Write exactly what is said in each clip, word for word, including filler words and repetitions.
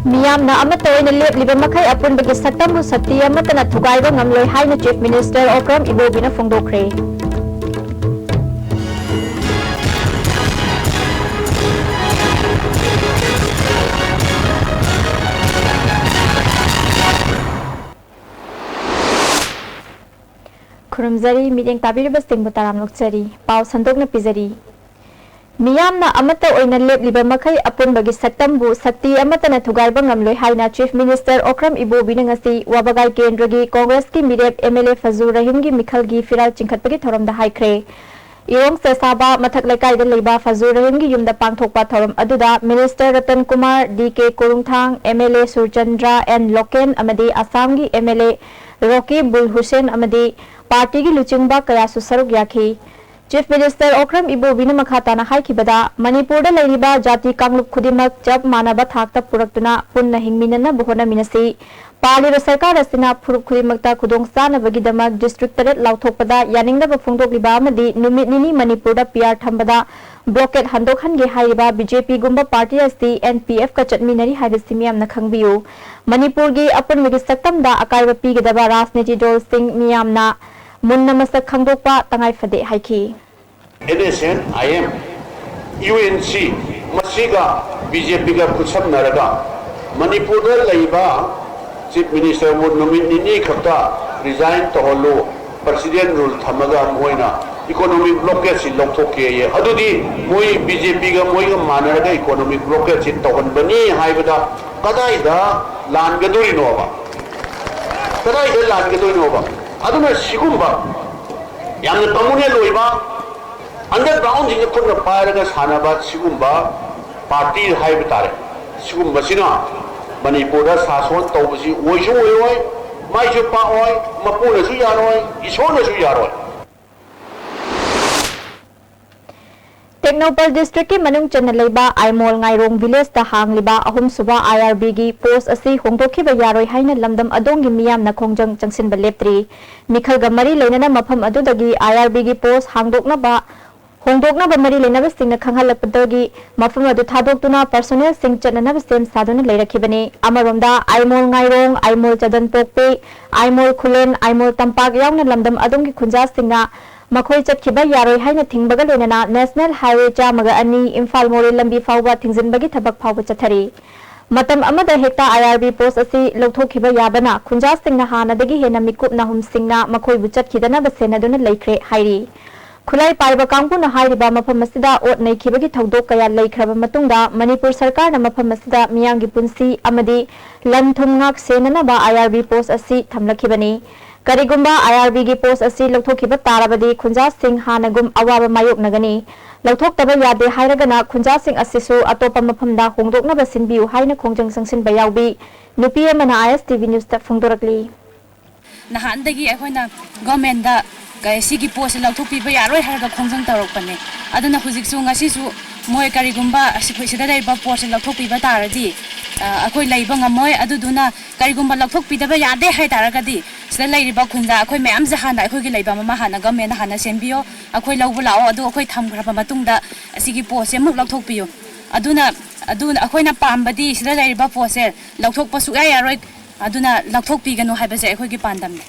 ꯃꯤꯌꯥꯝꯅ ꯑꯃꯠꯇ ꯑꯣꯏꯅ ꯂꯦꯞꯂꯤꯕ ꯃꯈꯩ ꯑꯄꯨꯟꯕꯒꯤ ꯁꯛꯇꯝꯕꯨ ꯁꯛꯇꯤ ꯑꯃꯠꯇꯅ ꯊꯨꯒꯥꯏꯕ ꯉꯝꯂꯣꯏ ꯍꯥꯏꯅ Chief Minister Okram Ibobiꯅ ꯐꯣꯡꯗꯣꯛꯈ꯭ꯔꯦ꯫ ꯈꯨꯔꯨꯝꯖꯔꯤ, ꯃꯤꯠꯌꯦꯡ ꯇꯥꯕꯤꯔꯤꯕꯁꯤꯡꯕꯨ ꯇꯔꯥꯝꯅ ꯑꯣꯛꯆꯔꯤ꯫ ꯄꯥꯎ ꯁꯟꯗꯣꯛꯅ ꯄꯤꯖꯔꯤ꯫ ꯃꯤꯌꯥꯝꯅ ꯑꯃꯠꯇ ꯑꯣꯏꯅ ꯂꯦꯞꯂꯤꯕ ꯃꯈꯩ ꯑꯄꯨꯟꯕꯒꯤ ꯁꯛꯇꯝꯕꯨ ꯁꯛꯇꯤ ꯑꯃꯠꯇꯅ ꯊꯨꯒꯥꯏꯕ ꯉꯝꯂꯣꯏ ꯍꯥꯏꯅ Chief Minister Okram Ibobiꯅ ꯉꯁꯤ ꯋꯥꯕꯒꯥꯏ ꯀꯦꯟꯗ꯭ꯔꯒꯤ Congressꯀꯤ ꯃꯤꯔꯦꯞ M L A ꯐꯖꯨ ꯔꯍꯤꯝꯒꯤ ꯃꯤꯈꯜꯒꯤ ꯐꯤꯔꯥꯜ ꯆꯤꯡꯈꯠꯄꯒꯤ ꯊꯧꯔꯝꯗ ꯍꯥꯏꯈ꯭ꯔꯦ꯫ ꯏꯔꯣꯡ ꯁꯦꯁꯥꯕ ꯃꯊꯛ ꯂꯩꯀꯥꯏꯗ ꯂꯩꯕ ꯐꯖꯨ ꯔꯍꯤꯝꯒꯤ ꯌꯨꯝꯗ ꯄꯥꯡꯊꯣꯛꯄ ꯊꯧꯔꯝ ꯑꯗꯨꯗ Minister Ratan Kumar, D K ꯀꯣꯔꯨꯡꯊꯥꯡ, M L A Surchandra N local ꯑꯃꯗꯤ ꯑꯁꯥꯝꯒꯤ M L A ꯔꯣꯀꯤꯕꯨꯜ ꯍꯨꯁꯦꯟ ꯑꯃꯗꯤ ꯄꯥꯔꯇꯤꯒꯤ ꯂꯨꯆꯤꯡꯕ ꯀꯌꯥꯁꯨ ꯁꯔꯨꯛ ꯌꯥꯈꯤ꯫ Chief Minister Okram Ibobiꯅ ꯃꯈꯥ ꯇꯥꯅ ꯍꯥꯏꯈꯤꯕꯗ, ꯃꯅꯤꯄꯨꯔꯗ ꯂꯩꯔꯤꯕ ꯖꯥꯇꯤ ꯀꯥꯡꯂꯨꯞ ꯈꯨꯗꯤꯡꯃꯛ ꯆꯞ ꯃꯥꯟꯅꯕ ꯊꯥꯛꯇ ꯄꯨꯔꯛꯇꯨꯅ ꯄꯨꯟꯅ ꯍꯤꯡꯃꯤꯟꯅꯅꯕ ꯍꯣꯠꯅꯃꯤꯟꯅꯁꯤ꯫ ꯄꯥꯜꯂꯤꯕ ꯁꯔꯀꯥꯔ ꯑꯁꯤꯅ ꯐꯨꯔꯨꯞ ꯈꯨꯗꯤꯡꯃꯛꯇ ꯈꯨꯗꯣꯡꯆꯥꯅꯕꯒꯤꯗꯃꯛ district ꯇꯔꯦꯠ ꯂꯥꯎꯊꯣꯛꯄꯗ ꯌꯥꯅꯤꯡꯗꯕ ꯐꯣꯡꯗꯣꯛꯂꯤꯕ ꯑꯃꯗꯤ ꯅꯨꯃꯤꯠ ꯅꯤꯅꯤ ꯃꯅꯤꯄꯨꯔꯗ P R ꯊꯝꯕꯗ blockade ꯍꯟꯗꯣꯛꯍꯟꯒꯦ ꯍꯥꯏꯔꯤꯕ B J Pꯒꯨꯝꯕ ꯄꯥꯔꯇꯤ ꯑꯁꯤ N P Fꯀ ꯆꯠꯃꯤꯟꯅꯔꯤ ꯍꯥꯏꯕꯁꯤ ꯃꯤꯌꯥꯝꯅ ꯈꯪꯕꯤꯌꯨ꯫ ꯃꯅꯤꯄꯨꯔꯒꯤ ꯑꯄꯨꯟꯕꯒꯤ ꯁꯛꯇꯝꯗ ꯑꯀꯥꯏꯕ ꯄꯤꯒꯗꯕ ꯔꯥꯖꯅꯤꯇꯤ ꯗꯜꯁꯤꯡ ꯃꯤꯌꯥꯝꯅ ꯃꯨꯟꯅ ꯃꯁꯛ ꯈꯪꯗꯣꯛꯄ ꯇꯉꯥꯏ ꯐꯗꯦ ꯍꯥꯏꯈꯤ꯫ N S N, I M, U N C, ꯃꯁꯤꯒ B J Pꯒ ꯈꯨꯠꯁꯝꯅꯔꯒ ꯃꯅꯤꯄꯨꯔꯗ ꯂꯩꯕ Chief Ministerꯕꯨ ꯅꯨꯃꯤꯠ ꯅꯤꯅꯤ ꯈꯛꯇ resign ꯇꯧꯍꯜꯂꯨ, President rule ꯊꯝꯃꯒ ꯃꯣꯏꯅ economic blockadeꯁꯤ ꯂꯧꯊꯣꯛꯀꯦꯌꯦ꯫ ꯑꯗꯨꯗꯤ ꯃꯣꯏ B J Pꯒ ꯃꯣꯏꯒ ꯃꯥꯟꯅꯔꯒ economic blockadeꯁꯤ ꯇꯧꯍꯟꯕꯅꯤ ꯍꯥꯏꯕꯗ ꯀꯗꯥꯏꯗ ꯂꯥꯟꯒꯗꯣꯔꯤꯅꯣꯕ? ꯀꯗꯥꯏꯗ ꯂꯥꯟꯒꯗꯣꯏꯅꯣꯕ? ꯑꯗꯨꯅ ꯁꯤꯒꯨꯝꯕ ꯌꯥꯝꯅ communal ꯑꯣꯏꯕ, undergroundꯁꯤꯡꯁꯦ ꯈꯨꯠꯅ ꯄꯥꯏꯔꯒ ꯁꯥꯟꯅꯕ ꯁꯤꯒꯨꯝꯕ party ꯍꯥꯏꯕ ꯇꯥꯔꯦ, ꯁꯤꯒꯨꯝꯕꯁꯤꯅ ꯃꯅꯤꯄꯨꯔꯗ ꯁꯥꯁꯣꯟ ꯇꯧꯕꯁꯤ ꯑꯣꯏꯁꯨ ꯑꯣꯏꯔꯣꯏ, ꯃꯥꯏꯁꯨ ꯄꯥꯛꯑꯣꯏ, ꯃꯄꯨꯅꯁꯨ ꯌꯥꯔꯣꯏ, ꯏꯁꯣꯔꯅꯁꯨ ꯌꯥꯔꯣꯏ꯫ ꯇꯦꯡꯅꯧꯄꯜ ꯗꯤꯁꯇ꯭ꯔꯤꯛꯀꯤ ꯃꯅꯨꯡ ꯆꯟꯅ ꯂꯩꯕ ꯑꯥꯏꯃꯣꯜ ꯉꯥꯏꯔꯣꯡ ꯚꯤꯂꯦꯖꯇ ꯍꯥꯡꯂꯤꯕ ꯑꯍꯨꯝꯁꯨꯕ ꯑꯥꯏ ꯑꯥꯔ ꯕꯤꯒꯤ ꯄꯣꯁ ꯑꯁꯤ ꯍꯣꯡꯗꯣꯛꯈꯤꯕ ꯌꯥꯔꯣꯏ ꯍꯥꯏꯅ ꯂꯝꯗꯝ ꯑꯗꯣꯝꯒꯤ ꯃꯤꯌꯥꯝꯅ ꯈꯣꯡꯖꯪ ꯆꯪꯁꯤꯟꯕ ꯂꯦꯞꯇ꯭ꯔꯤ꯫ ꯃꯤꯈꯜꯒ ꯃꯔꯤ ꯂꯩꯅꯅ ꯃꯐꯝ ꯑꯗꯨꯗꯒꯤ ꯑꯥꯏ ꯑꯥꯔ ꯕꯤꯒꯤ ꯄꯣꯁ ꯍꯥꯡꯗꯣꯛꯅꯕ ꯍꯣꯡꯗꯣꯛꯅꯕ ꯃꯔꯤ ꯂꯩꯅꯕꯁꯤꯡꯅ ꯈꯪꯍꯜꯂꯛꯄꯗꯒꯤ ꯃꯐꯝ ꯑꯗꯨ ꯊꯥꯗꯣꯛꯇꯨꯅ ꯄꯔꯁꯣꯅꯦꯜꯁꯤꯡ ꯆꯠꯅꯅꯕ ꯁꯦꯝ ꯁꯥꯗꯨꯅ ꯂꯩꯔꯛꯈꯤꯕꯅꯤ꯫ ꯑꯃꯔꯣꯝꯗ ꯑꯥꯏꯃꯣꯜ ꯉꯥꯏꯔꯣꯡ, ꯑꯥꯏꯃꯣꯜ ꯆꯗꯟ ꯄꯣꯛꯄꯤ, ꯑꯥꯏꯃꯣꯜ ꯈꯨꯂꯦꯟ, ꯑꯥꯏꯃꯣꯜ ꯇꯝꯄꯥꯛ ꯌꯥꯎꯅ ꯂꯝꯗꯝ ꯑꯗꯣꯝꯒꯤ ꯈꯨꯟꯖꯥꯁꯤꯡꯅ ꯃꯈꯣꯏ ꯆꯠꯈꯤꯕ ꯌꯥꯔꯣꯏ ꯍꯥꯏꯅ ꯊꯤꯡꯕꯒ ꯂꯣꯏꯅꯅ ꯅꯦꯁꯅꯦꯜ ꯍꯥꯏꯋꯦ ꯆꯥꯝꯃꯒ ꯑꯅꯤ ꯏꯝꯐꯥꯜ ꯃꯣꯔꯦ ꯂꯝꯕꯤ ꯐꯥꯎꯕ ꯊꯤꯡꯖꯤꯟꯕꯒꯤ ꯊꯕꯛ ꯐꯥꯎꯕ ꯆꯠꯊꯔꯤ꯫ ꯃꯇꯝ ꯑꯃꯗ ꯍꯦꯛꯇ ꯑꯥꯏ ꯑꯥꯔ ꯕꯤ ꯄꯣꯁ ꯑꯁꯤ ꯂꯧꯊꯣꯛꯈꯤꯕ ꯌꯥꯕꯅ ꯈꯨꯟꯖꯥꯁꯤꯡꯅ ꯍꯥꯟꯅꯗꯒꯤ ꯍꯦꯟꯅ ꯃꯤꯀꯨꯞ ꯅꯥꯍꯨꯝꯁꯤꯡꯅ ꯃꯈꯣꯏꯕꯨ ꯆꯠꯈꯤꯗꯅꯕ ꯁꯦꯟꯅꯗꯨꯅ ꯂꯩꯈ꯭ꯔꯦ ꯍꯥꯏꯔꯤ꯫ ꯈꯨꯠꯂꯥꯏ ꯄꯥꯏꯕ ꯀꯥꯡꯕꯨꯅ ꯍꯥꯏꯔꯤꯕ ꯃꯐꯝ ꯑꯁꯤꯗ ꯑꯣꯠ ꯅꯩꯈꯤꯕꯒꯤ ꯊꯧꯗꯣꯛ ꯀꯌꯥ ꯂꯩꯈ꯭ꯔꯕ ꯃꯇꯨꯡꯗ ꯃꯅꯤꯄꯨꯔ ꯁꯔꯀꯥꯔꯅ ꯃꯐꯝ ꯑꯁꯤꯗ ꯃꯤꯌꯥꯝꯒꯤ ꯄꯨꯟꯁꯤ ꯑꯃꯗꯤ ꯂꯟ ꯊꯨꯝ ꯉꯥꯛ ꯁꯦꯟꯅꯅꯕ ꯑꯥꯏ ꯑꯥꯔ ꯕꯤ ꯄꯣꯁ ꯑꯁꯤ ꯊꯝꯂꯛꯈꯤꯕꯅꯤ꯫ ꯀꯔꯤꯒꯨꯝꯕ ꯑꯥꯏ ꯑꯥꯔ ꯕꯤꯒꯤ ꯄꯣꯁ ꯑꯁꯤ ꯂꯧꯊꯣꯛꯈꯤꯕ ꯇꯥꯔꯕꯗꯤ ꯈꯨꯟꯖꯥꯁꯤꯡ ꯍꯥꯟꯅꯒꯨꯝ ꯑꯋꯥꯕ ꯃꯥꯌꯣꯛꯅꯒꯅꯤ꯫ ꯂꯧꯊꯣꯛꯇꯕ ꯌꯥꯗꯦ ꯍꯥꯏꯔꯒꯅ ꯈꯨꯟꯖꯥꯁꯤꯡ ꯑꯁꯤꯁꯨ ꯑꯇꯣꯞꯄ ꯃꯐꯝꯗ ꯍꯣꯡꯗꯣꯛꯅꯕ ꯁꯤꯟꯕꯤꯌꯨ ꯍꯥꯏꯅ ꯈꯣꯡꯖꯪ ꯆꯪꯁꯤꯟꯕ ꯌꯥꯎꯕꯤ ꯅꯨꯄꯤ ꯑꯃꯅ ꯑꯥꯏ ꯑꯦꯁ ꯇꯤ ꯚꯤ ꯅ꯭ꯌꯨꯁꯇ ꯐꯣꯡꯗꯣꯔꯛꯂꯤ꯫ ꯅꯍꯥꯟꯗꯒꯤ ꯑꯩꯈꯣꯏꯅ ꯒꯣꯔꯃꯦꯟꯗ ꯀ-, ꯁꯤꯒꯤ ꯄꯣꯠꯁꯦ ꯂꯧꯊꯣꯛꯄꯤꯕ ꯌꯥꯔꯣꯏ ꯍꯥꯏꯔꯒ ꯈꯣꯡꯖꯪ ꯇꯧꯔꯛꯄꯅꯦ꯫ ꯑꯗꯨꯅ ꯍꯧꯖꯤꯛꯁꯨ, ꯉꯁꯤꯁꯨ ꯃꯣꯏ ꯀꯔꯤꯒꯨꯝꯕ ꯑꯁꯤ-, ꯑꯩꯈꯣꯏ ꯁꯤꯗ ꯂꯩꯔꯤꯕ ꯄꯣꯠꯁꯦ ꯂꯧꯊꯣꯛꯄꯤꯕ ꯇꯥꯔꯗꯤ, ꯑ, ꯑꯩꯈꯣꯏ ꯂꯩꯕ ꯉꯝꯃꯣꯏ꯫ ꯑꯗꯨꯗꯨꯅ ꯀꯔꯤꯒꯨꯝꯕ ꯂꯧꯊꯣꯛꯄꯤꯗꯕ ꯌꯥꯗꯦ ꯍꯥꯏ ꯇꯥꯔꯒꯗꯤ, ꯁꯤꯗ ꯂꯩꯔꯤꯕ ꯈꯨꯟꯖꯥ ꯑꯩꯈꯣꯏ ꯃꯌꯥꯝꯁꯦ ꯍꯥꯟꯅ ꯑꯩꯈꯣꯏꯒꯤ ꯂꯩꯐꯝ ꯑꯃ ꯍꯥꯟꯅ ꯒꯣꯔꯃꯦꯟꯅ ꯍꯥꯟꯅ ꯁꯦꯝꯕꯤꯌꯣ, ꯑꯩꯈꯣꯏ ꯂꯧꯕ ꯂꯥꯛꯑꯣ꯫ ꯑꯗꯨ ꯑꯩꯈꯣꯏ ꯊꯝꯈ꯭ꯔꯕ ꯃꯇꯨꯡꯗ ꯑꯁꯤꯒꯤ ꯄꯣꯠꯁꯦ ꯑꯃꯨꯛ ꯂꯧꯊꯣꯛꯄꯤꯌꯨ꯫ ꯑꯗꯨꯅ, ꯑꯗꯨꯅ ꯑꯩꯈꯣꯏꯅ ꯄꯥꯝꯕꯗꯤ ꯁꯤꯗ ꯂꯩꯔꯤꯕ ꯄꯣꯠꯁꯦ ꯂꯧꯊꯣꯛꯄ ꯁꯨꯛꯌꯥ ꯌꯥꯔꯣꯏ꯫ ꯑꯗꯨꯅ ꯂꯧꯊꯣꯛꯄꯤꯒꯅꯨ ꯍꯥꯏꯕꯁꯦ ꯑꯩꯈꯣꯏꯒꯤ ꯄꯥꯟꯗꯝꯅꯤ꯫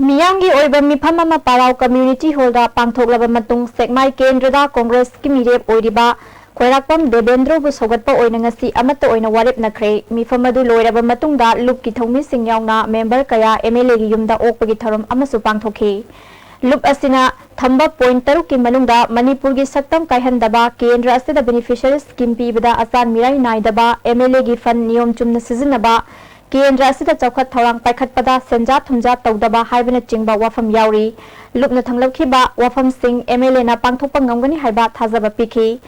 ꯃꯤꯌꯥꯝꯒꯤ ꯑꯣꯏꯕ ꯃꯤꯐꯝ ꯑꯃ ꯄꯥꯔꯥꯎ ꯀꯝꯃ꯭ꯌꯨꯅꯤꯇꯤ ꯍꯣꯜꯗ ꯄꯥꯡꯊꯣꯛꯂꯕ ꯃꯇꯨꯡ, ꯁꯦꯛꯃꯥꯏ ꯀꯦꯟꯗ꯭ꯔꯗ ꯀꯣꯡꯒ꯭ꯔꯦꯁꯀꯤ ꯃꯤꯔꯦꯞ ꯑꯣꯏꯔꯤꯕ ꯈ꯭ꯋꯥꯏꯔꯥꯛꯄꯝ ꯗꯦꯕꯦꯟꯗ꯭ꯔꯣꯕꯨ ꯁꯧꯒꯠꯄ ꯑꯣꯏꯅ ꯉꯁꯤ ꯑꯃꯠꯇ ꯑꯣꯏꯅ ꯋꯥꯔꯦꯞꯅꯈ꯭ꯔꯦ꯫ ꯃꯤꯐꯝ ꯑꯗꯨ ꯂꯣꯏꯔꯕ ꯃꯇꯨꯡꯗ ꯂꯨꯞꯀꯤ ꯊꯧꯃꯤꯁꯤꯡ ꯌꯥꯎꯅ ꯃꯦꯝꯕꯔ ꯀꯌꯥ ꯑꯦꯝ ꯑꯦꯜ ꯑꯦꯒꯤ ꯌꯨꯝꯗ ꯑꯣꯛꯄꯒꯤ ꯊꯧꯔꯝ ꯑꯃꯁꯨ ꯄꯥꯡꯊꯣꯛꯈꯤ꯫ ꯂꯨꯞ ꯑꯁꯤꯅ ꯊꯝꯕ ꯄꯣꯏꯟꯠ ꯇꯔꯨꯛꯀꯤ ꯃꯅꯨꯡꯗ ꯃꯅꯤꯄꯨꯔꯒꯤ ꯁꯛꯇꯝ ꯀꯥꯏꯍꯟꯗꯕ, ꯀꯦꯟꯗ꯭ꯔ ꯑꯁꯤꯗ ꯕꯦꯅꯤꯐꯤꯁꯔꯤ ꯁ꯭ꯀꯤꯝ ꯄꯤꯕꯗ ꯑꯆꯥꯟ ꯃꯤꯔꯥꯏ ꯅꯥꯏꯗꯕ, ꯑꯦꯝ ꯑꯦꯜ ꯑꯦꯒꯤ ꯐꯟ ꯅꯤꯌꯣꯝ ꯆꯨꯝꯅ ꯁꯤꯖꯤꯟꯅꯕ, ꯀꯦꯟꯗ꯭ꯔ ꯑꯁꯤꯗ ꯆꯥꯎꯈꯠ ꯊꯧꯔꯥꯡ ꯄꯥꯏꯈꯠꯄꯗ ꯁꯦꯟꯖꯥ ꯊꯨꯝꯖꯥ ꯇꯧꯗꯕ ꯍꯥꯏꯕꯅꯆꯤꯡꯕ ꯋꯥꯐꯝ ꯌꯥꯎꯔꯤ꯫ ꯂꯨꯞꯅ ꯊꯝꯂꯛꯈꯤꯕ ꯋꯥꯐꯝꯁꯤꯡ ꯑꯦꯝ ꯑꯦꯜ ꯑꯦꯅ ꯄꯥꯡꯊꯣꯛꯄ ꯉꯝꯒꯅꯤ ꯍꯥꯏꯕ ꯊꯥꯖꯕ ꯄꯤꯈꯤ꯫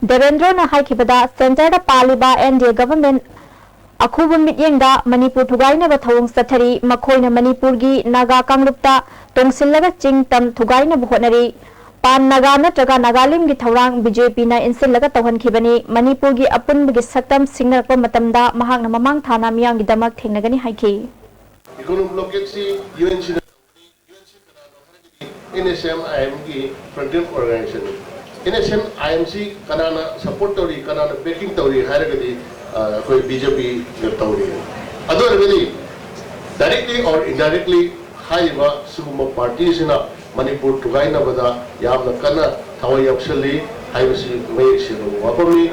ꯗꯦꯕꯦꯟꯗ꯭ꯔꯣꯅ ꯍꯥꯏꯈꯤꯕꯗ, ꯁꯦꯟꯇꯔꯗ ꯄꯥꯜꯂꯤꯕ ꯑꯦꯟ ꯗꯤ ꯑꯦ ꯒꯚꯔꯟꯃꯦꯟꯠ ꯑꯈꯨꯕ ꯃꯤꯠꯌꯦꯡꯗ ꯃꯅꯤꯄꯨꯔ ꯊꯨꯒꯥꯏꯅꯕ ꯊꯧꯑꯣꯡ ꯆꯠꯊꯔꯤ꯫ ꯃꯈꯣꯏꯅ ꯃꯅꯤꯄꯨꯔꯒꯤ ꯅꯥꯒꯥ ꯀꯥꯡꯂꯨꯞꯇ ꯇꯣꯡꯁꯤꯜꯂꯒ ꯆꯤꯡ ꯇꯝ ꯊꯨꯒꯥꯏꯅꯕ ꯍꯣꯠꯅꯔꯤ꯫ ꯄꯥꯟ ꯅꯥꯒꯥ ꯅꯠꯇ꯭ꯔꯒ ꯅꯥꯒꯥꯂꯦꯟꯒꯤ ꯊꯧꯔꯥꯡ ꯕꯤ ꯖꯦ ꯄꯤꯅ ꯏꯟꯁꯤꯜꯂꯒ ꯇꯧꯍꯟꯈꯤꯕꯅꯤ꯫ ꯃꯅꯤꯄꯨꯔꯒꯤ ꯑꯄꯨꯟꯕꯒꯤ ꯁꯛꯇꯝ ꯁꯤꯡꯅꯔꯛꯄ ꯃꯇꯝꯗ ꯃꯍꯥꯛꯅ ꯃꯃꯥꯡ ꯊꯥꯅ ꯃꯤꯌꯥꯝꯒꯤꯗꯃꯛ ꯊꯦꯡꯅꯒꯅꯤ ꯍꯥꯏꯈꯤ꯫ Economic blockade ꯁꯤ ꯌꯨ ꯑꯦꯟ ꯁꯤꯅ ꯇꯧꯕꯅꯤ꯫ ꯌꯨ ꯑꯦꯟ ꯁꯤ ꯀꯅꯥꯅꯣ ꯍꯥꯏꯔꯒꯗꯤ ꯑꯦꯟ ꯑꯦꯁ ꯑꯦꯝ ꯑꯥꯏ ꯑꯦꯝꯒꯤ frontier organization ꯅꯤ꯫ N S M I M ꯁꯤ ꯀꯅꯥꯅ support ꯇꯧꯔꯤ, ꯀꯅꯥꯅ backing ꯇꯧꯔꯤ ꯍꯥꯏꯔꯒꯗꯤ, ꯑ, ꯑꯩꯈꯣꯏ ꯕꯤ ꯖꯦ ꯄꯤꯅ ꯇꯧꯔꯤ꯫ ꯑꯗꯨ ꯑꯣꯏꯔꯒꯗꯤ directly or indirectly ꯍꯥꯏꯔꯤꯕ ꯁꯤꯒꯨꯝꯕ party ꯁꯤꯅ ꯃꯅꯤꯄꯨꯔ ꯊꯨꯒꯥꯏꯅꯕꯗ ꯌꯥꯝꯅ ꯀꯟꯅ ꯊꯋꯥꯏ ꯌꯥꯎꯁꯜꯂꯤ ꯍꯥꯏꯕꯁꯤ ꯃꯌꯦꯛ ꯁꯦꯡꯅ ꯎꯕ ꯐꯪꯉꯤ꯫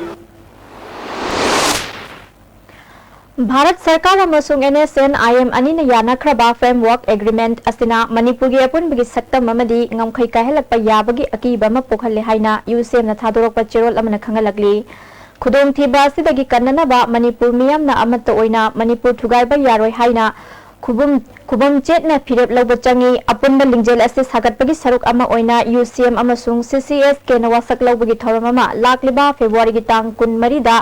ꯚꯥꯔꯠ ꯁꯔꯀꯥꯔ ꯑꯃꯁꯨꯡ N S N I M ꯑꯅꯤꯅ ꯌꯥꯅꯈ꯭ꯔꯕ framework agreement ꯑꯁꯤꯅ ꯃꯅꯤꯄꯨꯔꯒꯤ ꯑꯄꯨꯟꯕꯒꯤ ꯁꯛꯇꯝ ꯑꯃꯗꯤ ꯉꯝꯈꯩ ꯀꯥꯏꯍꯜꯂꯛꯄ ꯌꯥꯕꯒꯤ ꯑꯀꯤꯕ ꯑꯃ ꯄꯣꯛꯍꯜꯂꯦ ꯍꯥꯏꯅ ꯌꯨ ꯁꯤ ꯑꯦꯝꯅ ꯊꯥꯗꯣꯔꯛꯄ ꯆꯦꯔꯣꯜ ꯑꯃꯅ ꯈꯪꯍꯜꯂꯛꯂꯤ꯫ ꯈꯨꯗꯣꯡꯊꯤꯕ ꯑꯁꯤꯗꯒꯤ ꯀꯟꯅꯅꯕ ꯃꯅꯤꯄꯨꯔ ꯃꯤꯌꯥꯝꯅ ꯑꯃꯠꯇ ꯑꯣꯏꯅ ꯃꯅꯤꯄꯨꯔ ꯊꯨꯒꯥꯏꯕ ꯌꯥꯔꯣꯏ ꯍꯥꯏꯅ ꯈꯨꯕꯝ, ꯈꯨꯕꯝ ꯆꯦꯠꯅ ꯐꯤꯔꯦꯞ ꯂꯧꯕ ꯆꯪꯏ꯫ ꯑꯄꯨꯟꯕ ꯂꯤꯡꯖꯦꯜ ꯑꯁꯤ ꯁꯥꯒꯠꯄꯒꯤ ꯁꯔꯨꯛ ꯑꯃ ꯑꯣꯏꯅ ꯌꯨ ꯁꯤ ꯑꯦꯝ ꯑꯃꯁꯨꯡ ꯁꯤ ꯁꯤ ꯑꯦꯁ ꯀꯦꯅ ꯋꯥꯁꯛ ꯂꯧꯕꯒꯤ ꯊꯧꯔꯝ ꯑꯃ ꯂꯥꯛꯂꯤꯕ ꯐꯦꯕ꯭ꯔꯨꯋꯥꯔꯤꯒꯤ ꯇꯥꯡ ꯀꯨꯟꯃꯔꯤꯗ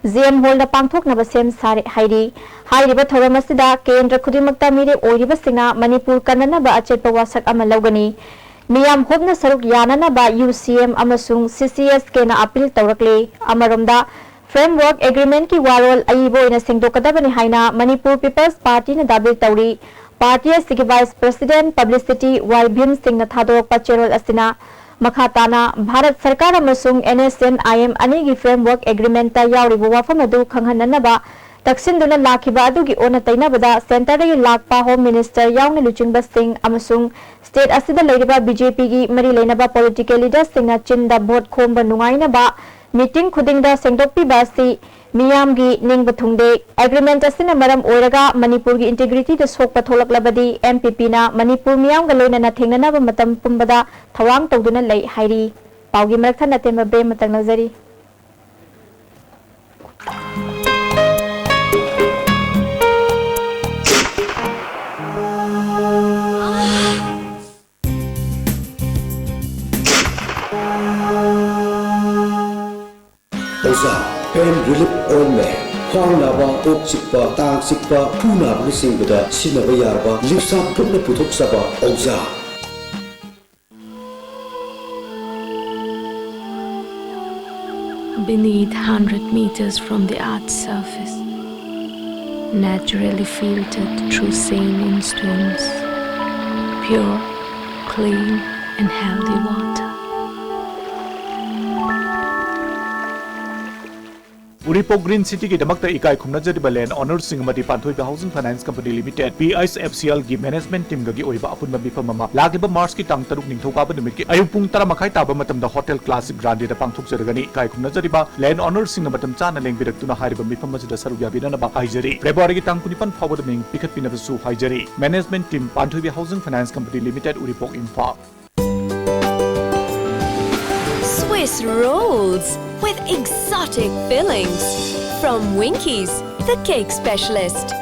ꯖꯤ ꯑꯦꯝ ꯍꯣꯜꯗ ꯄꯥꯡꯊꯣꯛꯅꯕ ꯁꯦꯝ ꯁꯥꯔꯦ ꯍꯥꯏꯔꯤ꯫ ꯍꯥꯏꯔꯤꯕ ꯊꯧꯔꯝ ꯑꯁꯤꯗ ꯀꯦꯟꯗ꯭ꯔ ꯈꯨꯗꯤꯡꯃꯛꯇ ꯃꯤꯔꯦꯞ ꯑꯣꯏꯔꯤꯕꯁꯤꯡꯅ ꯃꯅꯤꯄꯨꯔ ꯀꯟꯅꯅꯕ ꯑꯆꯦꯠꯄ ꯋꯥꯁꯛ ꯑꯃ ꯂꯧꯒꯅꯤ꯫ ꯃꯤꯌꯥꯝ ꯍꯨꯞꯅ ꯁꯔꯨꯛ ꯌꯥꯅꯅꯕ ꯌꯨ ꯁꯤ ꯑꯦꯝ ꯑꯃꯁꯨꯡ ꯁꯤ ꯁꯤ ꯑꯦꯁ ꯀꯦꯅ ꯑꯄꯤꯜ ꯇꯧꯔꯛꯂꯤ꯫ ꯑꯃꯔꯣꯝꯗ, framework agreement ꯀꯤ ꯋꯥꯔꯣꯜ ꯑꯏꯕ ꯑꯣꯏꯅ ꯁꯦꯡꯗꯣꯛꯀꯗꯕꯅꯤ ꯍꯥꯏꯅ ꯃꯅꯤꯄꯨꯔ ꯄꯤꯄꯜꯁ ꯄꯥꯔꯇꯤꯅ ꯗꯥꯕꯤ ꯇꯧꯔꯤ꯫ ꯄꯥꯔꯇꯤ ꯑꯁꯤꯒꯤ vice president publicity Y Bhim ꯁꯤꯡꯅ ꯊꯥꯗꯣꯔꯛꯄ ꯆꯦꯔꯣꯜ ꯑꯁꯤꯅ ꯃꯈꯥ ꯇꯥꯅ ꯚꯥꯔꯠ ꯁꯔꯀꯥꯔ ꯑꯃꯁꯨꯡ N S N I M ꯑꯅꯤꯒꯤ framework agreement ꯇ ꯌꯥꯎꯔꯤꯕ ꯋꯥꯐꯝ ꯑꯗꯨ ꯈꯪꯍꯟꯅꯅꯕ ꯇꯛꯁꯤꯟꯗꯨꯅ ꯂꯥꯛꯈꯤꯕ ꯑꯗꯨꯒꯤ ꯑꯣꯟꯅ ꯇꯩꯅꯕꯗ centre ꯗꯒꯤ ꯂꯥꯛꯄ Home Minister ꯌꯥꯎꯅ ꯂꯨꯆꯤꯡꯕꯁꯤꯡ ꯑꯃꯁꯨꯡ state ꯑꯁꯤꯗ ꯂꯩꯔꯤꯕ ꯕꯤ ꯖꯦ ꯄꯤꯒꯤ ꯃꯔꯤ ꯂꯩꯅꯕ political leader ꯁꯤꯡꯅ ꯆꯤꯟꯗ vote ꯈꯣꯝꯕ ꯅꯨꯡꯉꯥꯏꯅꯕ meeting ꯈꯨꯗꯤꯡꯗ ꯁꯦꯡꯗꯣꯛꯄꯤꯕ ꯑꯁꯤ ꯃꯤꯌꯥꯝꯒꯤ ꯅꯤꯡꯕ ꯊꯨꯡꯗꯦ꯫ Agreement ꯑꯁꯤꯅ ꯃꯔꯝ ꯑꯣꯏꯔꯒ ꯃꯅꯤꯄꯨꯔꯒꯤ integrity ꯗ ꯁꯣꯛꯄ ꯊꯣꯛꯂꯛꯂꯕꯗꯤ ꯑꯦꯝ ꯄꯤ ꯄꯤ ꯅ ꯃꯅꯤꯄꯨꯔ ꯃꯤꯌꯥꯝꯒ ꯂꯣꯏꯅꯅ ꯊꯦꯡꯅꯅꯕ ꯃꯇꯝ ꯄꯨꯝꯕꯗ ꯊꯧꯔꯥꯡ ꯇꯧꯗꯨꯅ ꯂꯩ ꯍꯥꯏꯔꯤ꯫ ꯄꯥꯎꯒꯤ ꯃꯔꯛ ꯊꯠꯅ ꯑꯇꯦꯟꯕ break ꯑꯃꯇꯪ ꯂꯧꯖꯔꯤ꯫ ꯑꯣꯖꯥ, pain relief ointment꯫ ꯈ꯭ꯋꯥꯡ ꯅꯥꯕ, ꯀꯣꯛ ꯆꯤꯛꯄ, ꯇꯥꯡ ꯆꯤꯛꯄ, ꯈꯨ ꯅꯥꯕꯅꯆꯤꯡꯕꯗ ꯁꯤꯖꯤꯟꯅꯕ ꯌꯥꯔꯕ ꯂꯤꯞꯁꯥꯞ ꯈꯨꯠꯅ ꯄꯨꯊꯣꯛꯆꯕ ꯑꯣꯖꯥ꯫ Beneath, hundred meters from the earth's surface, naturally filtered through saline stones, pure, clean, and healthy water. Uripok green ꯁꯤꯇꯤꯒꯤꯗꯃꯛꯇ ꯏꯀꯥꯏ ꯈꯨꯝꯅꯖꯔꯤꯕ ꯂꯦꯟ ꯑꯣꯅꯔꯁꯤꯡ ꯑꯃꯗꯤ Panthoibi housing finance company limited, P H F C ꯑꯦꯜꯒꯤ ꯃꯦꯅꯦꯖꯃꯦꯟꯠ ꯇꯤꯝꯒꯒꯤ ꯑꯣꯏꯕ ꯑꯄꯨꯟꯕ ꯃꯤꯐꯝ ꯑꯃ ꯂꯥꯛꯂꯤꯕ ꯃꯥꯔꯆꯀꯤ ꯇꯥꯡ ꯇꯔꯨꯛ ꯅꯤꯡꯊꯧꯀꯥꯕ ꯅꯨꯃꯤꯠꯀꯤ ꯑꯌꯨꯛ ꯄꯨꯡ ꯇꯔꯥ ꯃꯈꯥꯏ ꯇꯥꯕ ꯃꯇꯝꯗ ꯍꯣꯇꯦꯜ ꯀ꯭ꯂꯥꯁꯤꯛ ꯒ꯭ꯔꯥꯟꯗꯦꯗ ꯄꯥꯡꯊꯣꯛꯆꯔꯒꯅꯤ꯫ ꯏꯀꯥꯏ ꯈꯨꯝꯅꯖꯔꯤꯕ ꯂꯦꯟ ꯑꯣꯅꯔꯁꯤꯡꯅ ꯃꯇꯝ ꯆꯥꯅ ꯂꯦꯡꯕꯤꯔꯛꯇꯨꯅ ꯍꯥꯏꯔꯤꯕ ꯃꯤꯐꯝ ꯑꯁꯤꯗ ꯁꯔꯨꯛ ꯌꯥꯕꯤꯅꯅꯕ ꯍꯥꯏꯖꯔꯤ꯫ ꯐꯦꯕ꯭ꯔꯨꯋꯥꯔꯤꯒꯤ ꯇꯥꯡ ꯀꯨꯟꯅꯤꯄꯥꯟ ꯐꯥꯎꯕꯗ ꯃꯤꯡ ꯄꯤꯈꯠꯄꯤꯅꯕꯁꯨ ꯍꯥꯏꯖꯔꯤ꯫ Management team, Panthoibi housing finance company limited, Uripok, Imphal. Swiss rolls with exotic fillings from Winkies, the cake specialist.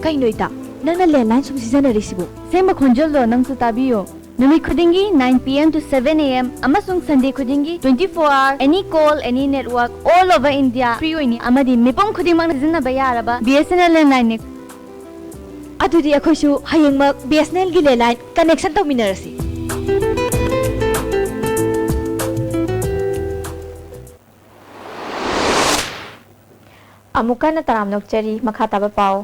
ꯀꯩꯅꯣ ꯏꯇꯥ, ꯅꯪꯅ ꯂꯦꯟꯂꯥꯏꯟ ꯁꯨꯝ ꯁꯤꯖꯤꯟꯅꯔꯤꯁꯤꯕꯨ? ꯁꯦꯡꯕ ꯈꯣꯟꯖꯦꯜꯗꯣ ꯅꯪꯁꯨ ꯇꯥꯕꯤꯌꯣ꯫ ꯅꯨꯃꯤꯠ ꯈꯨꯗꯤꯡꯒꯤ nine P M to seven A M ꯑꯃꯁꯨꯡ Sunday ꯈꯨꯗꯤꯡꯒꯤ twenty four hour any call, any network, all over India free ꯑꯣꯏꯅꯤ ꯑꯃꯗꯤ ꯃꯤꯄꯨꯝ ꯈꯨꯗꯤꯡꯃꯛꯅ ꯁꯤꯖꯤꯟꯅꯕ ꯌꯥꯔꯕ B S N L ꯂꯦꯟꯂꯥꯏꯟꯅꯤ꯫ ꯑꯗꯨꯗꯤ ꯑꯩꯈꯣꯏꯁꯨ ꯍꯌꯦꯡꯃꯛ B S N L ꯒꯤ ꯂꯦꯟꯂꯥꯏꯟ ꯀꯅꯦꯛꯁꯟ ꯇꯧꯃꯤꯟꯅꯔꯁꯤ꯫ ꯑꯃꯨꯛꯀ ꯍꯟꯅ ꯇꯔꯥꯝꯅ ꯑꯣꯛꯆꯔꯤ꯫ ꯃꯈꯥ ꯇꯥꯕ ꯄꯥꯎ꯫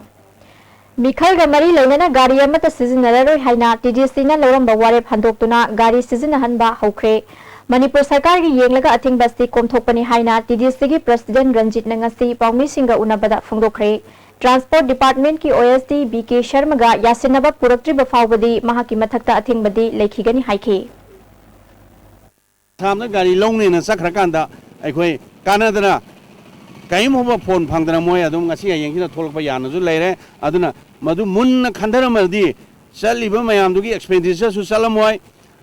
ꯃꯤꯈꯜꯒ ꯃꯔꯤ ꯂꯩꯅꯅ ꯒꯥꯔꯤ ꯑꯃꯠꯇ ꯁꯤꯖꯤꯟꯅꯔꯔꯣꯏ ꯍꯥꯏꯅ T D C ꯅ ꯂꯧꯔꯝꯕ ꯋꯥꯔꯦꯞ ꯍꯟꯗꯣꯛꯇꯨꯅ ꯒꯥꯔꯤ ꯁꯤꯖꯤꯟꯅꯍꯟꯕ ꯍꯧꯈ꯭ꯔꯦ꯫ ꯃꯅꯤꯄꯨꯔ ꯁꯔꯀꯥꯔꯒꯤ ꯌꯦꯡꯂꯒ ꯑꯊꯤꯡꯕ ꯑꯁꯤ ꯀꯣꯝꯊꯣꯛꯄꯅꯤ ꯍꯥꯏꯅ T D C ꯒꯤ president ꯔꯟꯖꯤꯠꯅ ꯉꯁꯤ ꯄꯥꯎꯃꯤꯁꯤꯡꯒ ꯎꯅꯕꯗ ꯐꯣꯡꯗꯣꯛꯈ꯭ꯔꯦ꯫ Transport Department ꯀꯤ O S D B K ꯁꯔꯃꯒ ꯌꯥꯁꯤꯟꯅꯕ ꯄꯨꯔꯛꯇ꯭ꯔꯤꯕ ꯐꯥꯎꯕꯗꯤ ꯃꯍꯥꯛꯀꯤ ꯃꯊꯛꯇ ꯑꯊꯤꯡꯕꯗꯤ ꯂꯩꯈꯤꯒꯅꯤ ꯍꯥꯏꯈꯤ꯫ ꯑꯁꯥꯝꯗ ꯒꯥꯔꯤ ꯂꯧꯅꯦꯅ ꯆꯠꯈ꯭ꯔꯀꯥꯟꯗ ꯑꯩꯈꯣꯏ ꯀꯥꯟꯅꯗꯅ ꯀꯔꯤꯝ ꯐꯥꯎꯕ ꯐꯣꯟ ꯐꯪꯗꯅ ꯃꯣꯏ ꯑꯗꯨꯝ ꯉꯁꯤ ꯍꯌꯦꯡꯁꯤꯗ ꯊꯣꯛꯂꯛꯄ ꯌꯥꯅꯁꯨ ꯂꯩꯔꯦ꯫ ꯑꯗꯨꯅ ꯃꯗꯨ ꯃꯨꯟꯅ ꯈꯟꯊꯔꯝꯃꯗꯤ ꯆꯠꯂꯤꯕ ꯃꯌꯥꯝꯗꯨꯒꯤ expenditure ꯁꯨ ꯆꯠꯂꯝꯃꯣꯏ,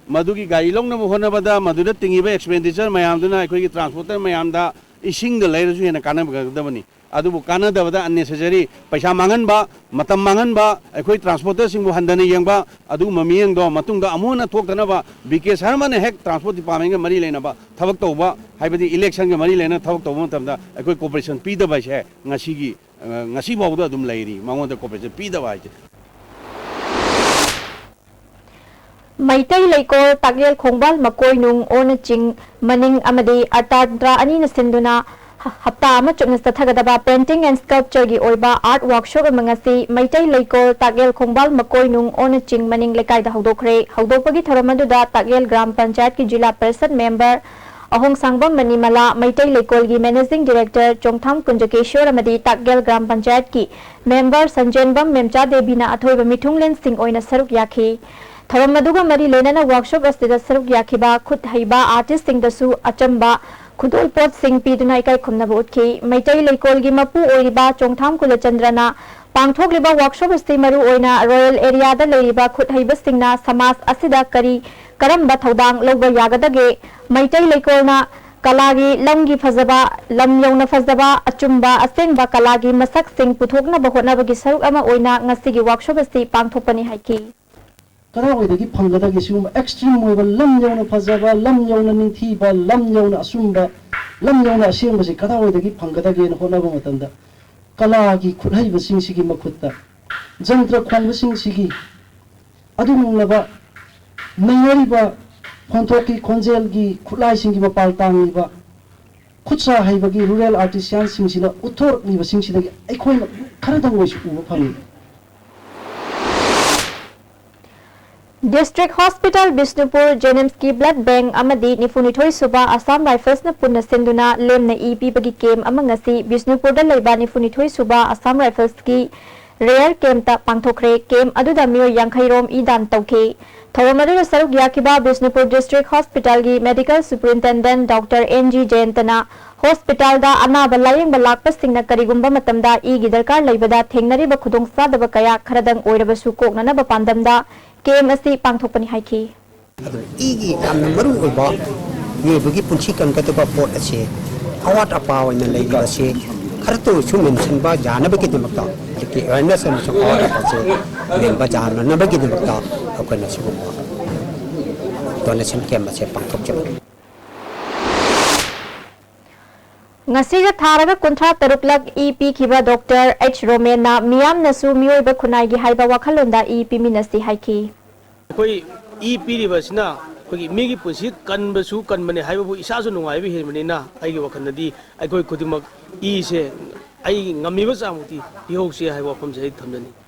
ꯃꯗꯨꯒꯤ ꯒꯥꯔꯤ ꯂꯧꯅꯕ ꯍꯣꯠꯅꯕꯗ ꯃꯗꯨꯗ ꯇꯤꯡꯉꯤꯕ expenditure ꯃꯌꯥꯝꯗꯨꯅ ꯑꯩꯈꯣꯏꯒꯤ transporter ꯃꯌꯥꯝꯗ ꯏꯁꯤꯡꯗ ꯂꯩꯔꯁꯨ ꯍꯦꯟꯅ ꯀꯥꯟꯅꯒꯗꯕꯅꯤ꯫ ꯑꯗꯨꯕꯨ ꯀꯥꯟꯅꯗꯕꯗ unnecessary ꯄꯩꯁꯥ ꯃꯥꯡꯍꯟꯕ, ꯃꯇꯝ ꯃꯥꯡꯍꯟꯕ, ꯑꯩꯈꯣꯏ transporterꯁꯤꯡꯕꯨ ꯍꯟꯊꯅ ꯌꯦꯡꯕ, ꯑꯗꯨꯒꯨꯝꯕ ꯃꯤꯠꯌꯦꯡꯗꯣ ꯃꯇꯨꯡꯗ ꯑꯃꯨꯛ ꯍꯟꯅ ꯊꯣꯛꯇꯅꯕ ꯕꯤ ꯀꯦ ꯁꯔꯃꯅ ꯍꯦꯛ transport departmentꯒ ꯃꯔꯤ ꯂꯩꯅꯕ ꯊꯕꯛ ꯇꯧꯕ, ꯍꯥꯏꯕꯗꯤ electionꯒ ꯃꯔꯤ ꯂꯩꯅꯅ ꯊꯕꯛ ꯇꯧꯕ ꯃꯇꯝꯗ ꯑꯩꯈꯣꯏ cooperation ꯄꯤꯗꯕ ꯍꯥꯏꯁꯦ ꯉꯁꯤꯒꯤ, ꯑ, ꯉꯁꯤ ꯐꯥꯎꯕꯗ ꯑꯗꯨꯝ ꯂꯩꯔꯤ, ꯃꯉꯣꯟꯗ cooperation ꯄꯤꯗꯕ ꯍꯥꯏꯁꯦ꯫ ꯃꯩꯇꯩ ꯂꯩꯀꯣꯜ ꯇꯥꯛꯌꯦꯜ ꯈꯣꯡꯕꯥꯜ ꯃꯀꯣꯏꯅꯨꯡ ꯑꯣꯅ ꯆꯤꯡ ꯃꯅꯤꯡ ꯑꯃꯗꯤ ꯑꯇꯥꯟꯇ꯭ꯔꯥ ꯑꯅꯤꯅ ꯁꯤꯟꯗꯨꯅ ꯍ- ꯍꯞꯇꯥ ꯑꯃ ꯆꯨꯞꯅ ꯆꯠꯊꯒꯗꯕ painting and sculptureꯒꯤ ꯑꯣꯏꯕ art workshop ꯑꯃ ꯉꯁꯤ ꯃꯩꯇꯩ ꯂꯩꯀꯣꯜ ꯇꯥꯛꯌꯦꯜ ꯈꯣꯡꯕꯥꯜ ꯃꯀꯣꯏꯅꯨꯡ ꯑꯣꯅ ꯆꯤꯡ ꯃꯅꯤꯡ ꯂꯩꯀꯥꯏꯗ ꯍꯧꯗꯣꯛꯈ꯭ꯔꯦ꯫ ꯍꯧꯗꯣꯛꯄꯒꯤ ꯊꯧꯔꯝ ꯑꯗꯨꯗ ꯇꯥꯛꯌꯦꯜ ꯒ꯭ꯔꯥꯝ ꯄꯟꯆꯥꯌꯠꯀꯤ ꯖꯤꯂꯥ ꯄꯔꯤꯁꯠ member ꯑꯍꯣꯡꯁꯥꯡꯕꯝ ꯃꯅꯤꯃꯂꯥ, ꯃꯩꯇꯩ ꯂꯩꯀꯣꯜꯒꯤ managing director ꯆꯣꯡꯊꯥꯝ ꯀꯨꯟꯖꯀꯦꯁꯣꯔ ꯑꯃꯗꯤ ꯇꯥꯛꯌꯦꯜ ꯒ꯭ꯔꯥꯝ ꯄꯟꯆꯥꯌꯠꯀꯤ member ꯁꯟꯖꯦꯟꯕꯝ ꯃꯦꯝꯆꯥ ꯗꯦꯕꯤꯅ ꯑꯊꯣꯏꯕ ꯃꯤꯊꯨꯡꯂꯦꯟꯁꯤꯡ ꯑꯣꯏꯅ ꯁꯔꯨꯛ ꯌꯥꯈꯤ꯫ ꯊꯧꯔꯝ ꯑꯗꯨꯒ ꯃꯔꯤ ꯂꯩꯅꯅ workshop ꯑꯁꯤꯗ ꯁꯔꯨꯛ ꯌꯥꯈꯤꯕ ꯈꯨꯠ ꯍꯩꯕ artistꯁꯤꯡꯗꯁꯨ ꯑꯆꯝꯕ ꯈꯨꯗꯣꯜ ꯄꯣꯠꯁꯤꯡ ꯄꯤꯗꯨꯅ ꯏꯀꯥꯏ ꯈꯨꯝꯅꯕ ꯎꯠꯈꯤ꯫ ꯃꯩꯇꯩ ꯂꯩꯀꯣꯜꯒꯤ ꯃꯄꯨ ꯑꯣꯏꯔꯤꯕ ꯆꯣꯡꯊꯥꯝ ꯀꯨꯂꯆꯟꯗ꯭ꯔꯅ ꯄꯥꯡꯊꯣꯛꯂꯤꯕ workshop ꯑꯁꯤ ꯃꯔꯨ ꯑꯣꯏꯅ rural areaꯗ ꯂꯩꯔꯤꯕ ꯈꯨꯠ ꯍꯩꯕꯁꯤꯡꯅ ꯁꯃꯥꯖ ꯑꯁꯤꯗ ꯀꯔꯤ ꯀꯔꯝꯕ ꯊꯧꯗꯥꯡ ꯂꯧꯕ ꯌꯥꯒꯗꯒꯦ, ꯃꯩꯇꯩ ꯂꯩꯀꯣꯜꯅ ꯀꯂꯥꯒꯤ ꯂꯝꯒꯤ ꯐꯖꯕ, ꯂꯝ ꯌꯧꯅ ꯐꯖꯕ, ꯑꯆꯨꯝꯕ, ꯑꯁꯦꯡꯕ ꯀꯂꯥꯒꯤ ꯃꯁꯛꯁꯤꯡ ꯄꯨꯊꯣꯛꯅꯕ ꯍꯣꯠꯅꯕꯒꯤ ꯁꯔꯨꯛ ꯑꯃ ꯑꯣꯏꯅ ꯉꯁꯤꯒꯤ workshop ꯑꯁꯤ ꯄꯥꯡꯊꯣꯛꯄꯅꯤ ꯍꯥꯏꯈꯤ꯫ ꯀꯗꯥꯏꯋꯥꯏꯗꯒꯤ ꯐꯪꯒꯗꯒꯦ? ꯁꯤꯒꯨꯝꯕ extreme ꯑꯣꯏꯕ, ꯂꯝ ꯌꯧꯅ ꯐꯖꯕ, ꯂꯝ ꯌꯧꯅ ꯅꯤꯡꯊꯤꯕ, ꯂꯝ ꯌꯧꯅ ꯑꯆꯨꯝꯕ, ꯂꯝ ꯌꯧꯅ ꯑꯁꯦꯡꯕꯁꯤ ꯀꯗꯥꯏꯋꯥꯏꯗꯒꯤ ꯐꯪꯒꯗꯒꯦꯅ ꯍꯣꯠꯅꯕ ꯃꯇꯝꯗ, ꯀꯂꯥꯒꯤ ꯈꯨꯠꯍꯩꯕꯁꯤꯡꯁꯤꯒꯤ ꯃꯈꯨꯠꯇ, ꯖꯟꯇ꯭ꯔ ꯈꯣꯡꯕꯁꯤꯡꯁꯤꯒꯤ ꯑꯗꯨꯒꯨꯝꯂꯕ ꯅꯩꯅꯔꯤꯕ ꯈꯣꯟꯊꯣꯛꯀꯤ ꯈꯣꯟꯖꯦꯜꯒꯤ ꯈꯨꯠꯂꯥꯏꯁꯤꯡꯒꯤ ꯃꯄꯥꯜ ꯇꯥꯡꯂꯤꯕ ꯈꯨꯠꯁꯥ ꯍꯩꯕꯒꯤ rural artisanꯁꯤꯡꯁꯤꯅ ꯎꯠꯊꯣꯔꯛꯂꯤꯕꯁꯤꯡꯁꯤꯗꯒꯤ ꯑꯩꯈꯣꯏꯅ ꯈꯔꯗꯪ ꯑꯣꯏꯁꯨ ꯎꯕ ꯐꯪꯉꯤ꯫ District Hospital Bishnupur, JNIMSꯀꯤ blood bank ꯑꯃꯗꯤ ꯅꯤꯐꯨꯅꯤꯊꯣꯏ ꯁꯨꯕ Assam Riflesꯅ ꯄꯨꯟꯅ ꯁꯤꯟꯗꯨꯅ ꯂꯦꯝꯅ ꯏ ꯄꯤꯕꯒꯤ camp ꯑꯃ ꯉꯁꯤ ꯕꯤꯁꯅꯨꯄꯨꯔꯗ ꯂꯩꯕ ꯅꯤꯐꯨꯅꯤꯊꯣꯏ ꯁꯨꯕ Assam Riflesꯀꯤ rare campꯇ ꯄꯥꯡꯊꯣꯛꯈ꯭ꯔꯦ꯫ Camp ꯑꯗꯨꯗ ꯃꯤꯑꯣꯏ ꯌꯥꯡꯈꯩ ꯔꯣꯝ ꯏ ꯗꯥꯟ ꯇꯧꯈꯤ꯫ ꯊꯧꯔꯝ ꯑꯗꯨꯗ ꯁꯔꯨꯛ ꯌꯥꯈꯤꯕ Bishnupur District Hospitalꯒꯤ Medical Superintendent Doctor N G ꯖꯌꯟꯇꯅ hospitalꯗ ꯑꯅꯥꯕ ꯂꯥꯌꯦꯡꯕ ꯂꯥꯛꯄꯁꯤꯡꯅ ꯀꯔꯤꯒꯨꯝꯕ ꯃꯇꯝꯗ ꯏꯒꯤ ꯗꯔꯀꯥꯔ ꯂꯩꯕꯗ ꯊꯦꯡꯅꯔꯤꯕ ꯈꯨꯗꯣꯡꯆꯥꯗꯕ ꯀꯌꯥ ꯈꯔꯗꯪ ꯑꯣꯏꯔꯕꯁꯨ ꯀꯣꯛꯅꯅꯕ ꯄꯥꯟꯗꯝꯗ camp ꯑꯁꯤ ꯄꯥꯡꯊꯣꯛꯄꯅꯤ ꯍꯥꯏꯈꯤ꯫ ꯑꯗꯨ ꯏꯒꯤ ꯌꯥꯝꯅ ꯃꯔꯨ ꯑꯣꯏꯕ ꯃꯤꯑꯣꯏꯕꯒꯤ ꯄꯨꯟꯁꯤ ꯀꯟꯒꯗꯕ ꯄꯣꯠ ꯑꯁꯤ ꯑꯋꯥꯠ ꯑꯄꯥ ꯑꯣꯏꯅ ꯂꯩꯔꯤꯕꯁꯤ ꯈꯔꯇ ꯑꯣꯏꯔꯁꯨ ꯃꯦꯟꯁꯤꯟꯕ ꯌꯥꯅꯕꯒꯤꯗꯃꯛꯇ, ꯑꯗꯒꯤ ꯑꯦꯋꯦꯔꯅꯦꯁ ꯑꯃꯁꯨꯡ ꯑꯋꯥꯠ ꯑꯄꯥꯁꯦ ꯃꯦꯟꯕ ꯌꯥꯅꯅꯕꯒꯤꯗꯃꯛꯇ ꯑꯩꯈꯣꯏꯅ ꯁꯤꯒꯨꯝꯕ ꯗꯣꯅꯦꯁꯟ ꯀꯦꯝ ꯑꯁꯦ ꯄꯥꯡꯊꯣꯛꯆꯕꯅꯤ꯫ ꯉꯁꯤꯒ ꯊꯥꯔꯒ ꯀꯨꯟꯊ꯭ꯔꯥ ꯇꯔꯨꯛꯂꯛ ꯏ ꯄꯤꯈꯤꯕ ꯗꯣꯛꯇꯔ ꯑꯩꯆ ꯔꯣꯃꯦꯟꯅ ꯃꯤꯌꯥꯝꯅꯁꯨ ꯃꯤꯑꯣꯏꯕ ꯈꯨꯟꯅꯥꯏꯒꯤ ꯍꯥꯏꯕ ꯋꯥꯈꯜꯂꯣꯟꯗ ꯏ ꯄꯤꯃꯤꯟꯅꯁꯤ ꯍꯥꯏꯈꯤ꯫ ꯑꯩꯈꯣꯏ ꯏ ꯄꯤꯔꯤꯕ ꯑꯁꯤꯅ ꯑꯩꯈꯣꯏꯒꯤ ꯃꯤꯒꯤ ꯄꯨꯟꯁꯤ ꯀꯟꯕꯁꯨ ꯀꯟꯕꯅꯦ ꯍꯥꯏꯕꯕꯨ ꯏꯁꯥꯁꯨ ꯅꯨꯡꯉꯥꯏꯕ ꯍꯦꯟꯕꯅꯤꯅ, ꯑꯩꯒꯤ ꯋꯥꯈꯜꯗꯗꯤ ꯑꯩꯈꯣꯏ ꯈꯨꯗꯤꯡꯃꯛ ꯏꯁꯦ ꯑꯩ ꯉꯝꯃꯤꯕ ꯆꯥꯡꯃꯛꯇꯤ ꯄꯤꯍꯧꯁꯤ ꯍꯥꯏꯕ ꯋꯥꯐꯝꯁꯦ ꯑꯩ ꯊꯝꯖꯅꯤꯡꯉꯤ꯫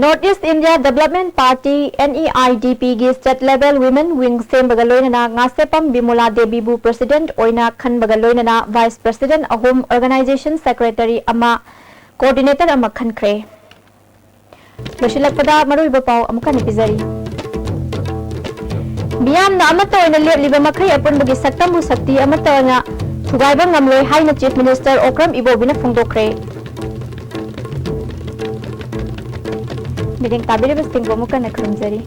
North East India Development Party, N E I D P ꯒꯤ State Level Women Wing ꯁꯦꯝꯕꯒ ꯂꯣꯏꯅꯅ ꯉꯥꯁꯦꯄꯝ ꯕꯤꯃꯣꯂꯥ ꯗꯦꯕꯤꯕꯨ President ꯑꯣꯏꯅ ꯈꯟꯕꯒ ꯂꯣꯏꯅꯅ Vice President ꯑꯍꯨꯝ, Organization Secretary ꯑꯃ, Coordinator ꯑꯃ ꯈꯟꯈ꯭ꯔꯦ꯫ ꯂꯣꯏꯁꯤꯜꯂꯛꯄꯗ ꯃꯔꯨꯑꯣꯏꯕ ꯄꯥꯎ ꯑꯃꯨꯛ ꯍꯟꯅ ꯄꯤꯖꯔꯤ꯫ ꯃꯤꯌꯥꯝꯅ ꯑꯃꯠꯇ ꯑꯣꯏꯅ ꯂꯦꯞꯂꯤꯕ ꯃꯈꯩ ꯑꯄꯨꯟꯕꯒꯤ ꯁꯛꯇꯝꯕꯨ ꯁꯛꯇꯤ ꯑꯃꯠꯇ ꯑꯣꯏꯅ ꯊꯨꯒꯥꯏꯕ ꯉꯝꯂꯣꯏ ꯍꯥꯏꯅ Chief Minister ꯑꯣꯀ꯭ꯔꯝ ꯏꯕꯣꯕꯤꯅ ꯐꯣꯡꯗꯣꯛꯈ꯭ꯔꯦ꯫ ꯃꯤꯠꯌꯦꯡ ꯇꯥꯕꯤꯔꯤꯕꯁꯤꯡꯕꯨ ꯑꯃꯨꯛ ꯍꯟꯅ ꯈꯨꯔꯨꯝꯖꯔꯤ꯫